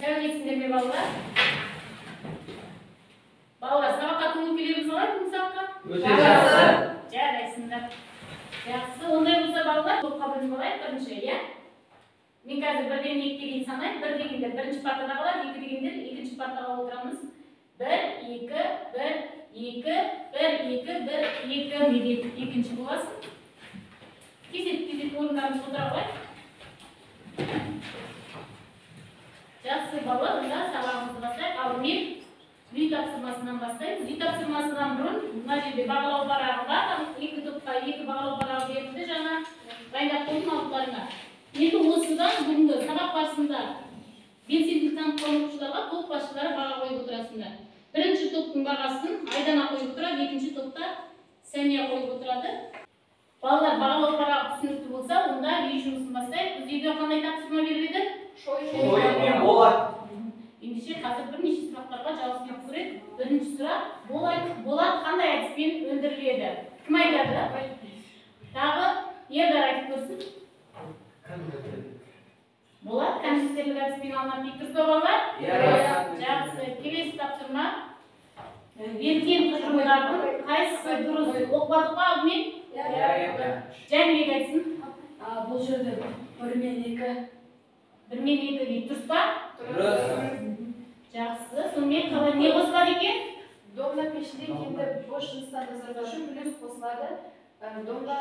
Сәлеметсіңдер ме, балалар? Балалар, сабаққа көңіл күйлеріңіз қалай бүгін сабаққа? Өте жақсы. Жарайсыңдар. Жақсы, ондай болса балалар, топқа бөлініп алайық бірінші, иә? Мен қазір бірден екіге дейін санаймын. Бір дегендер бірінші партада қалады, екі дегендер екінші партаға отырамыз. 1, 2, 1, 2, 1, 2, 1, 2 медет екінші боласың. Кезек-кезек орындарымызға отыра қояйық. Жақсы, балалар, онда сабағымызды бастайық. Алдымен үй тапсырмасынан бастаймыз. Үй тапсырмасынан бұрын мына жерде бағалау парағы бар. Екі топқа екі бағалау парағы берілді, жаңа дайындап қойдым алдыларыңа. Енді осыдан бүгінгі сабақ барысында белсенділік танытқан оқушыларға топ басшылары баға қойып отырасыңдар. Бірінші топтың бағасын Айдана қойып отырады, екінші топта Сәния қойып отырады. Балалар, бағалау парағы түсінікті болса, онда үй жұмысын бастайық. Біз үйге қандай тапсырма беріледі? Шойын мен болат. Ендеше қазір бірнеше сұрақтарға жауап беріп көрейік. Бірінші сұрақ, болат қандай әдіспен өндіріледі? Кім айтады? Тағы Ердар айтып көрсін. Болат консистерлік әдіспен алынады дейді. Дұрыс па, балалар? Иә. Жақсы. Келесі тапсырма. Берген тұжырымдардың қайсысы дұрыс? Оқымадық па алдымен? Иә. Жәнібек айтсын. Бұл жерде 1 мен 2. 1 мен 2 дейді. Дұрыс па? Дұрыс. Жақсы. Сонымен қалай не қосылады екен? Домна пешінде кенді бос жыныстан тазарту үшін плюс қосылады. Домна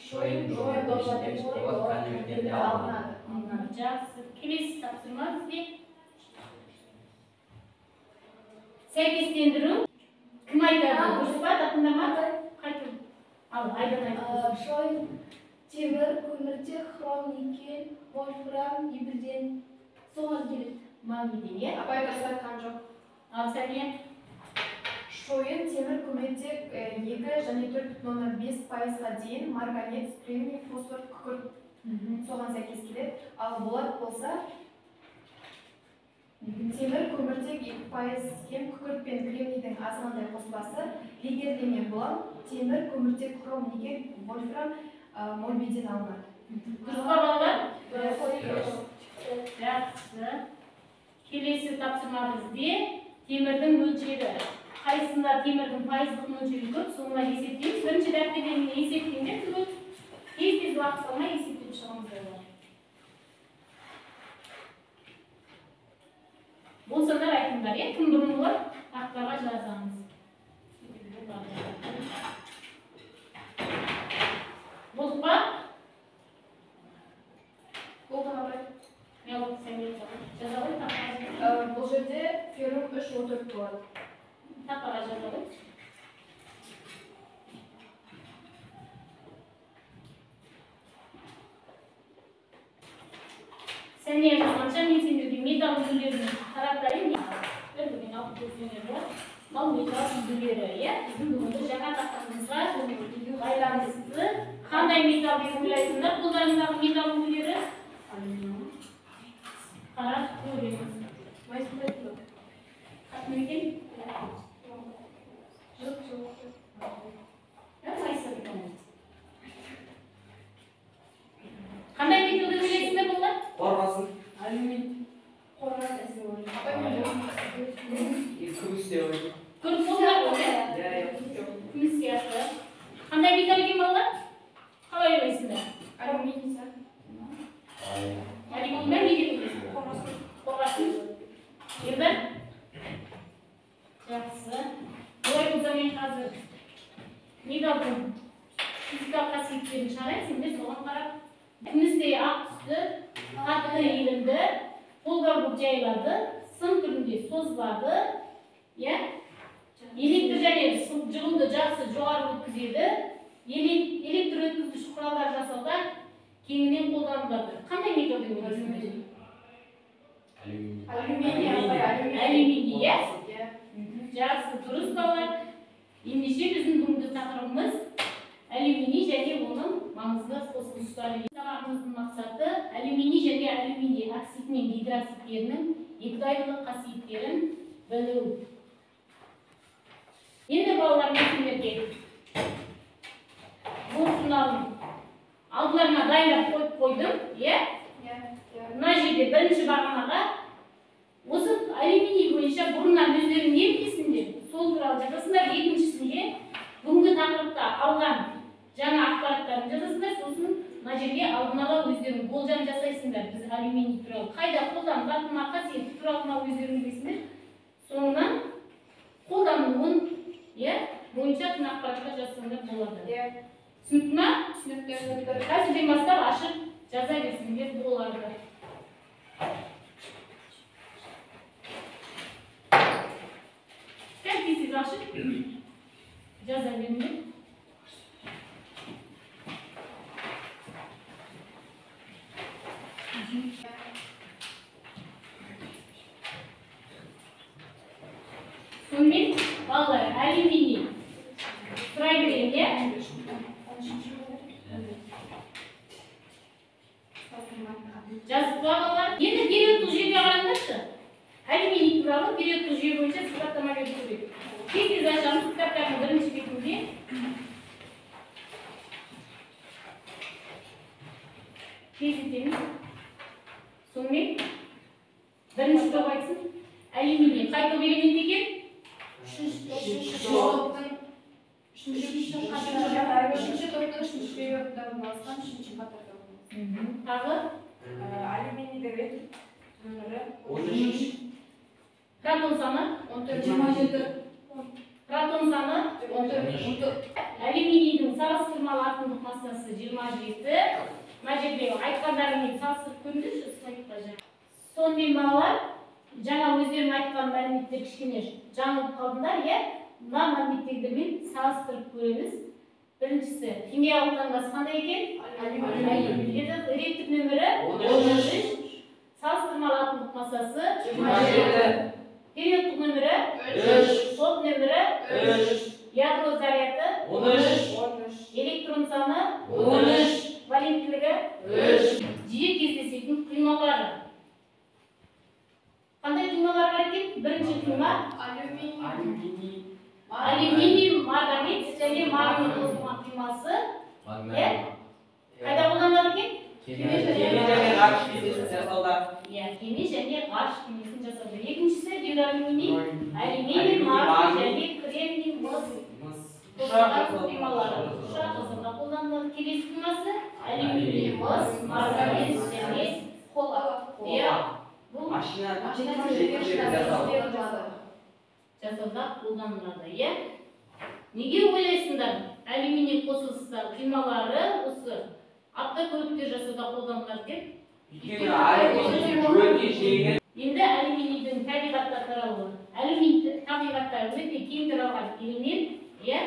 шойын домна пешінде алынады. Жақсы. Келесі тапсырма бізде. Сәйкестендіру. Кім айтады? Дұрыс па? Тапқандар ма? Қайтып. Ал, Айдан айтып. Шойын, темір, көміртек, хром, никель, вольфрам, молибден соған келеді. Магнийден, иә? Апай дұрыс айтқан жоқ. Ал, Сәния? Шойын, темір, көміртек 2 және 4,5%-ға дейін марганец, кремний, фосфор, күкірт соған сәйкес келеді. Ал болат болса, темір, көміртек 2% кем, күкірт пен кремнийдің азғантай қоспасы, легерленген бұлам, темір, көміртек, хром, никель, вольфрам, молибден алынады. Дұрыс па, балалар? Дұрыс. Жақсы. Келесі тапсырма бізде темірдің мөлшері. Қайсысында темірдің пайыздық мөлшері көп, соны есептейміз. Бірінші дәптерден есептеңдер түгел. Тез-тез уақыт алмай есептеп шығамыз балалар. Болсаңдар айтыңдар, иә? Кім бұрын болады? Тақтаға жазамыз. Болдық па? Болды, апай. Жаза ғой, тақтаға. Бұл жерде феррум 3,4 болады. Тақтаға жаза ғой. Сәния жазғанша мен сендерге металл үлгілерін таратайын. Бір-бірінен алып көрсеңдер болады. Мынау металл үлгілері, иә? Біздің бүгінгі жаңа тақырыбымызға байланысты. Қандай металл деп ойлайсыңдар? Қолдарыңдағы металл үлгілері? Қарап көреміз. Қатын екен? Жоқ, жоқ. Майса екен. Қандай металл деп ойлайсыңдар, балалар? Қорғасын. Алюминий. Қорғасын. Апай, мен Күміс деп ойлаймын. Көріп болдыңдар ғой, иә? Иә. Күміс сияқты. Қандай металл екен, балалар? Қалай ойлайсыңдар? Алюминий сияқты. Алюминий ма, не деп ойлайсыңдар? Қорғасын. Қорғасын. Ердар? Жақсы. Олай болса мен қазір металдың физикалық қасиеттерін шығарайын, сендер соған қарап. Күмістей ақ түсті, қатты иілімді, қолға болып жайылады, сым түрінде созылады, иә? Электр және жылуды жақсы жоғары өткізеді. Электр өткізгіш құралдар жасауда кеңінен қолданылады. Қандай металл деп ойлайсыңдар? Алюминий, апай, алюминий. Алюминий, иә? Иә. Жақсы, дұрыс, балалар. Ендеше біздің бүгінгі тақырыбымыз алюминий және оның маңызды қосылыстары. Сабағымыздың мақсаты алюминий және алюминий оксид мен гидроксидтерінің екідайлық қасиеттерін білу. Енді балалар, мен сендерге бұл сыналын алдыларына дайындап қойып қойдым, иә? Иә. Мына жерде бірінші бағанаға Осы алюминий бойынша бұрыннан өздерің не білесіңдер, сол туралы жазасыңдар. Екіншісінде бүгінгі тақырыпта алған жаңа ақпараттарын жазасыңдар, сосын мына жерге алдын ала өздерің болжам жасайсыңдар. Біз алюминий туралы қайда қолданылады ма, қасиеті туралы ма өздерің білесіңдер. Соңынан қолданылуын бойынша тың ақпаратқа жазсаңдар болады. Түсінікті ма? Түсінікті. Қазірден бастап ашып жаза берсеңдер болады. Тез ашып жаза беріңдер. Сонымен балалар, алюминий сұрай берейін, иә? Жазып балалар. Енді периодтық жүйеге қараңдаршы. Алюминий туралы периодтық жүйе бойынша сипаттама беріп көрейік. Тез-тез ашамыз кітаптардың бірінші бетінде. Тездетеміз. Сонымен бірінші топ айтсын. Алюминий қай топ элемент екен? Үшінші топтың үшінші периодында орналасқан, үшінші қатарда орналасқан. Тағы? Алюминийдің реттік нөмірі 13. Протон саны 14. 27. Протон саны 14. Алюминийдің салыстырмалы атомдық массасы 27. Мына жерде айтқандарыңмен салыстырып көріңдерші слайдта жаңа. Сонымен балалар, жаңа өздерің айтқан мәліметтер кішкене жаңылып қалдыңдар, иә? Мына мәліметтермен салыстырып көреміз. Біріншісі, химиялық таңбасы қандай екен? Алюминий. Реттік нөмірі 13. Салыстырмалы атомдық массасы 27. Периодтық нөмірі 3. Топ нөмірі 3. Ядро заряды 13. Электрон саны 13. Валенттілігі 3. Жиі кездесетін құймалары. Қандай құймалар бар екен? Бірінші құйма Алюминий. Алюминий, марганец және магний қосылған құймасы. Қайда қолданылады екен? Кеме және ғарыш кемесін жасауда. Иә, кеме және ғарыш кемесін жасауда. Екіншісі дюралюминий, алюминий, магний және кремний, мыс қосылған құймалары. Ұшақ жасауда қолданылады. Келесі құймасы алюминий, мыс, марганец және қола. Иә, бұл Машина жасауда қолданылады, иә? Неге ойлайсыңдар, алюминий қосылыстар құймалары осы автокөліктер жасауда қолданылады деп? Өйткені алюминий өте жеңіл. Енді алюминийдің табиғатта таралуы. Алюминий табиғатта өте кең таралған элемент, иә?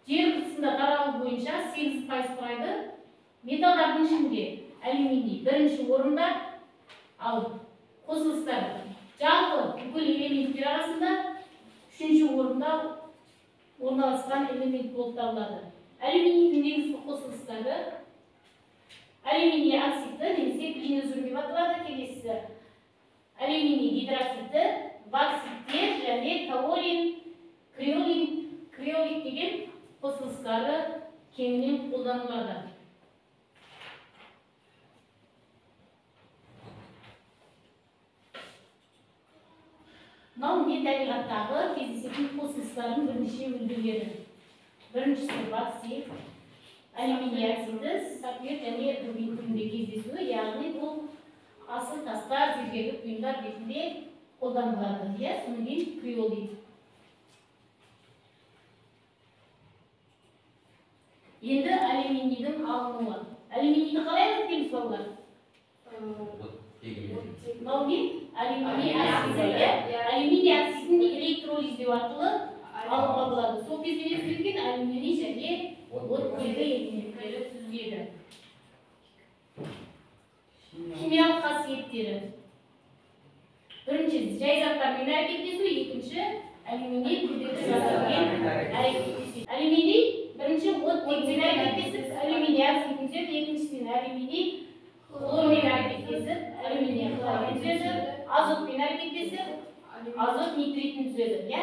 Жер қыртысында таралу бойынша 8% құрайды. Металдардың ішінде алюминий бірінші орында, ал қосылыстар жалпы бүкіл элементтер арасында үшінші орында орналасқан элемент болып табылады. Алюминийдің негізгі қосылыстары алюминий оксиді немесе глинозем деп аталады. Келесісі алюминий гидроксиді, бокситтер және каолин, криолит деген қосылыстары кеңінен қолданылады. Мынау не табиғаттағы кездесетін қосылыстардың бірнеше үлгілері. Біріншісі боксит, алюминий оксиді, сапфир және рубин түрінде кездесуі, яғни бұл асыл тастар, зергерлік бұйымдар ретінде қолданылады. Иә, содан кейін криолит. Енді алюминийдің алынуы. Алюминийді қалай алады екенбіз, балалар? Мынау не? Алюминий оксиді, иә? Алюминий оксидін электролиздеу арқылы алуға болады. Сол кезде не түзілген? Алюминий және оттегі элементтері түзіледі. Химиялық қасиеттері. Бірінші, жай заттармен әрекеттесу, екінші, алюминий күрделі заттармен әрекеттесу. Алюминий бірінші оттегімен әрекеттесіп, алюминий оксидін түзеді, екіншісімен алюминий хлормен әрекеттесіп, алюминий хлормен түзеді, азотпен әрекеттесіп, азот нитритін түзеді, иә?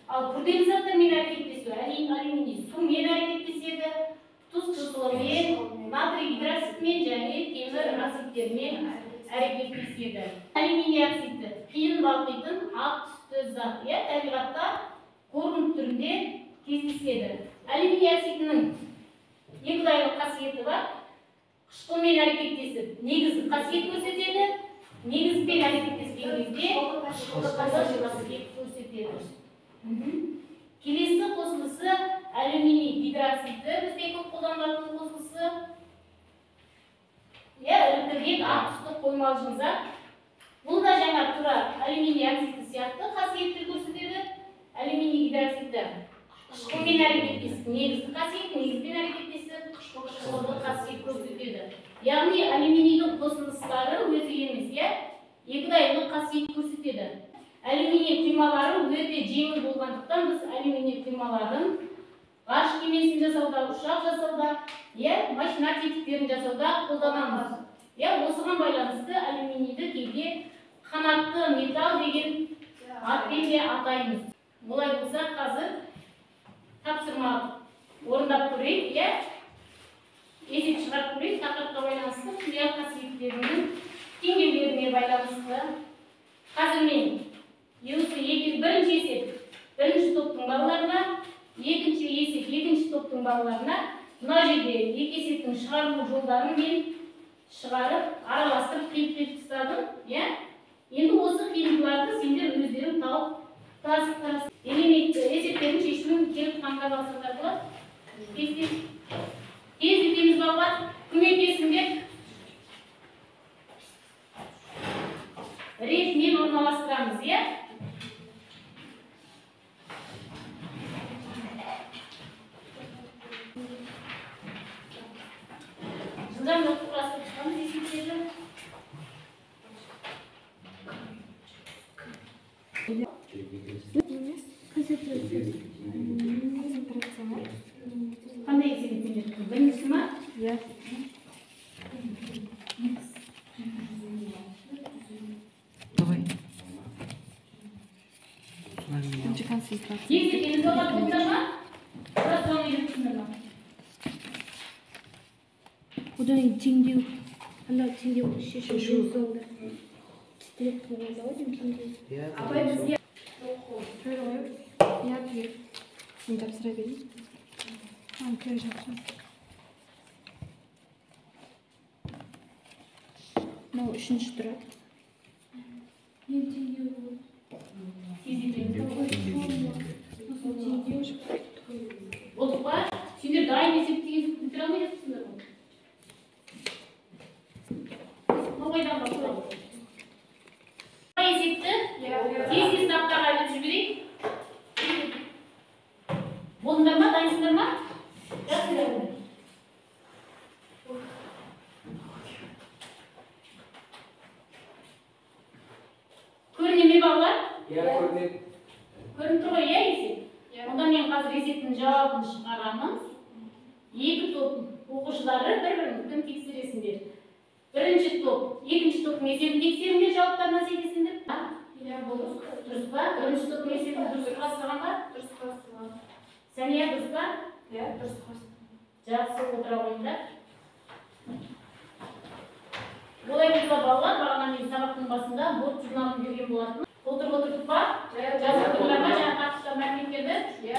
Ал күрделі заттармен әрекеттесу, алюминий сумен әрекеттеседі, тұз қышқылымен, натрий гидроксидімен және темір оксидтерімен әрекеттеседі. Алюминий Алюминий оксиді қиын балқитын ақ түсті зат, иә, табиғатта корун түрінде кездеседі. Алюминий оксидінің екіұдайлы қасиеті бар. Қышқылмен әрекеттесіп негізгі қасиет көрсетеді, негізбен әрекеттескен кезде қышқылды қасиет көрсетеді. Келесі қосындысы алюминий гидроксиді, бізде көп қолданылатын қосындысы. Иә, ірітілген ақ түсті қоймалжың зат. Бұл да жаңа тура алюминий оксиді сияқты қасиетті көрсетеді. Алюминий гидроксиді қышқылмен әрекеттесіп негізгі қасиет, негізбен әрекеттесіп қышқылды қасиет көрсетеді. Яғни алюминийдің қосындылары өзі емес, иә, екіұдайлы қасиет көрсетеді. Алюминий құймалары өте жеңіл болғандықтан біз алюминий құймаларын ғарыш кемесін жасауда, ұшақ жасауда, иә, машина тетіктерін жасауда қолданамыз. Иә, осыған байланысты алюминийді кейде қанатты металл деген атпен де атаймыз. Олай болса, қазір тапсырма орындап көрейік, иә, есеп шығарып көрейік. Тақырыпқа байланысты, химия қасиеттерінің теңдеулеріне байланысты. Қазір мен осы бірінші есеп бірінші топтың балаларына, екінші есеп екінші топтың балаларына, мына жерде екі есептің шығарылу жолдарын мен шығарып, араластырып, қиып-қиып тастадым, иә. Енді осы қиындыларды сендер өздерің тауып тас элемент есептердің шешімін келіп таңдап алсаңдар болады. Тез-тез тездетеміз балалар, көмектесіңдер. Ретімен орналастырамыз, иә. Жылдам құрастырып шығамыз есептерді. Қандай есеп етіңдер? Біріншісі ма? Иә. Давай. Бірінші концентрация. Тездетеміз балалар, болдыңдар ма? Соны үйретіңдер ма? Одан кейін теңдеу, анда теңдеу шешу жолды. Тезірек болғанда ғой деймін теңдеу. Апай бізге Түгел қойып. Иә, түгел. Мен тапсыра берейін. Түгел жапсырам. Мынау үшінші тұрады. Ең теңдеу болады. Тездетеміз. Сосын теңдеу. Болдық па? Сендер дайын есептеген бітіре алмай жатырсыңдар ғой. Оңайдан бастайық. Есепті тез-тез тақтаға іліп жіберейік. Болдыңдар ма? Дайынсыңдар ма? Жақсы. Көріне ме балалар? Иә, көрінеді. Көрініп тұр ғой, иә, есеп? Онда мен қазір есептің жауабын шығарамын. Екі топ оқушылары бір-бірін тексересіңдер. Бірінші топ, екінші топтың есебін тексеріңдер, жауаптарына сәйкесіңдер. Иә, болды. Дұрыс па? Бірінші топтың есебін дұрыс құрастырған ба? Дұрыс құрастырған. Сәния, дұрыс па? Иә, дұрыс құрастырған. Жақсы, отыра қойыңдар. Олай болса балалар, бағана мен сабақтың басында борт журналын берген болатын. Толтырып отырдық па? Жазып отырдыңдар ма жаңа тақырыпта мәліметтерді? Иә.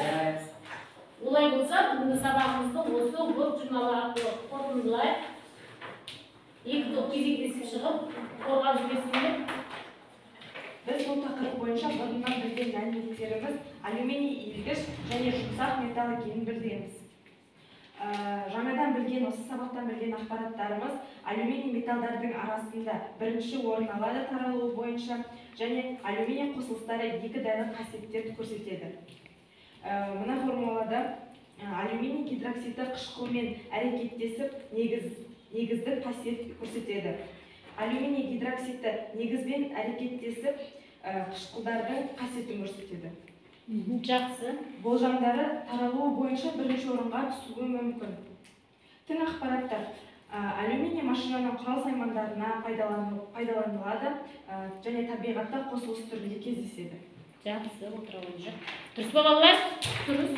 Олай болса, бүгінгі сабағымызды осы борт журналы арқылы қорытындылайық. Екі топ кезектесіп шығып, қорғап жүресіңдер. Біз бұл тақырып бойынша бұрыннан білген мәліметтеріміз алюминий иілгіш және жұмсақ металл екенін білдіреміз. Жаңадан білген, осы сабақтан білген ақпараттарымыз алюминий металдардың арасында бірінші орын алады таралуы бойынша және алюминий қосылыстары екі дәлі қасиеттерді көрсетеді. Мына формулада алюминий гидроксиді қышқылмен әрекеттесіп негізді қасиет көрсетеді. Алюминий гидроксиді негізбен әрекеттесіп қышқылдардың қасиетін көрсетеді. Жақсы. Болжамдары таралуы бойынша бірінші орынға түсуі мүмкін. Тың ақпараттар. Алюминий машинаның құрал-саймандарына пайдаланылады және табиғатта қосылыс түрінде кездеседі. Жақсы, отыра қойыңыздар. Дұрыс па балалар? Дұрыс.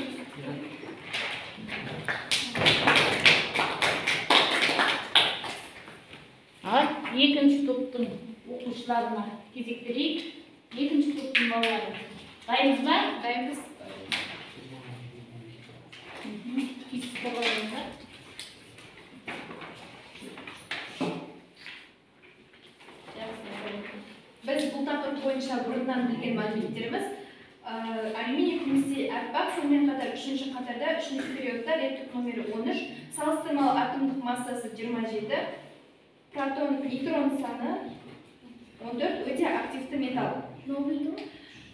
Ал екінші топтың оқушылары оқушыларына кезек берейік. Екінші топтың балалары. Дайынбыз ба? Дайынбыз. Кесіп қойыңдар. Біз бұл тақырып бойынша бұрыннан білген мәліметтеріміз алюминий күмістей аппақ, сонымен қатар үшінші қатарда үшінші периодта реттік номері 13, салыстырмалы атомдық массасы 27, протон нейтрон саны 14, өте активті металл.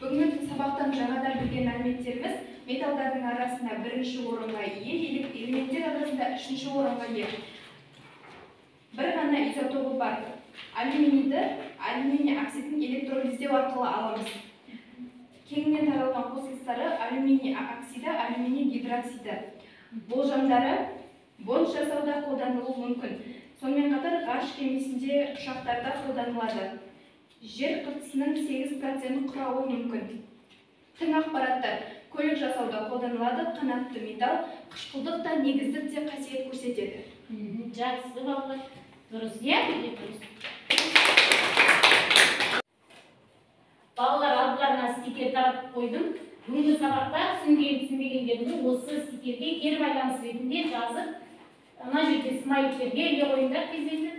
Бүгінгі сабақтан жаңадан білген мәліметтеріміз металдардың арасында бірінші орынға ие, элементтер арасында үшінші орынға ие. Бір ғана изотобы бар. Алюминийді алюминий оксидін электролиздеу арқылы аламыз. Кеңінен таралған қосылыстары алюминий оксиді, алюминий гидроксиді. Болжамдары бонж жасауда қолданылуы мүмкін. Сонымен қатар ғарыш кемесінде, ұшақтарда қолданылады. Жер қыртысының 8% құрауы мүмкін. Тың ақпараттар көлік жасауда қолданылады, қанатты металл, қышқылдық та негіздік те қасиет көрсетеді. Жақсы балалар. Дұрыс, иә? Дұрыс. Балалар, алдыларына стикер таратып қойдым. Бүгінгі сабақта түсінген, түсінбегендеріңді осы стикерге кері байланыс ретінде жазып, ана жерде смайликтерге іле қойыңдар тездетіп.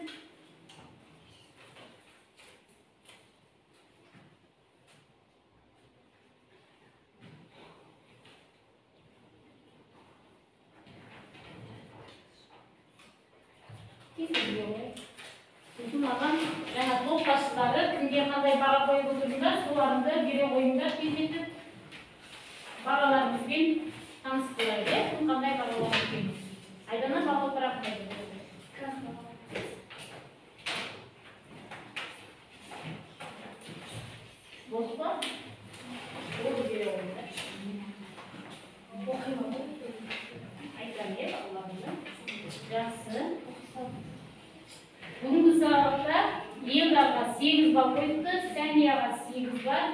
Сосын маған жаңа топ басшылары кімге қандай баға қойып отырдыңдар, соларыңды бере қойыңдар тездетіп. Бағаларымызбен танысып қояйық, иә? Кім қандай бағалар екен. Айдана баға отырады. Болды па? Болды, бере қойыңдар. Айтамын, иә, бағаларыңды. Жақсы. Бүгінгі сабақта Елдарға 8 балл қойыпты, Сәнияға 8 балл,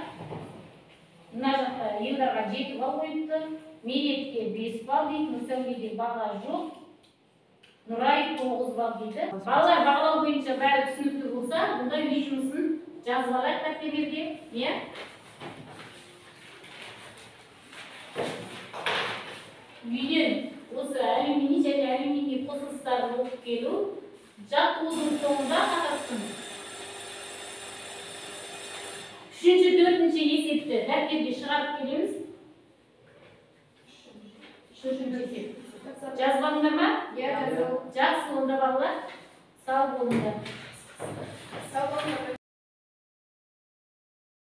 мына жақта Елдарға 7 балл қойыпты, Меретке 5 балл дейді, Нұрсәулеге баға жоқ, Нұрай 9 балл дейді. Балалар, бағалау бойынша бәрі түсінікті болса, бұнда үй жұмысын жазып алайық дәптерлерге, иә? Үйден осы алюминий және алюминий қосылыстарын оқып келу. Жаттығудың соңында тақырыптың үшінші, төртінші есепті дәптерге шығарып келеміз. Үшінші есеп. Жазып алдыңдар ма? Иә, жазып. Жақсы, онда балалар, сау болыңдар. Сау болыңдар.